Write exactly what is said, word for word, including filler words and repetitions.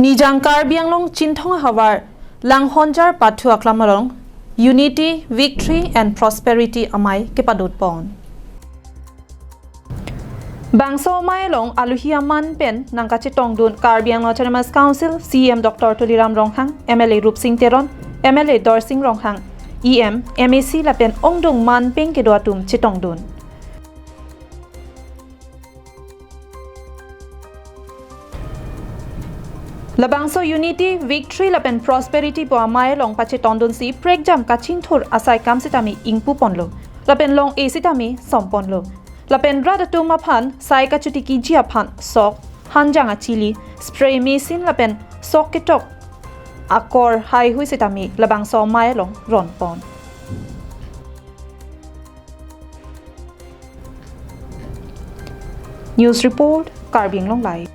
Nijang Karbi Anglong Chinthong ahavar Langhonjar pathu aklam along Unity, Victory and Prosperity amei kepadotpon. Bangso amei along aluhi aman pen nangkachetongdun Karbi Anglong Autonomous Council C E M Doctor Tuliram Ronghang, M L A Rupsing Teron, M L A Dorsing Ronghang, E M, M A C lapen ongdung man pen kedo atum chetongdun. Labangso Unity, Victory lapen Prosperity pu amei along pachetongdunsi prekjam kachingthur asai kam sitame ingpuponlo, lapen long-e sitame somponlo. Lapen rat atum aphan sai kachotikiji aphan sok, hanjang achili, spray machine lapen sok ketok akor haihui sitame labangso amei along ronpon. News report, Karbi Anglong Live.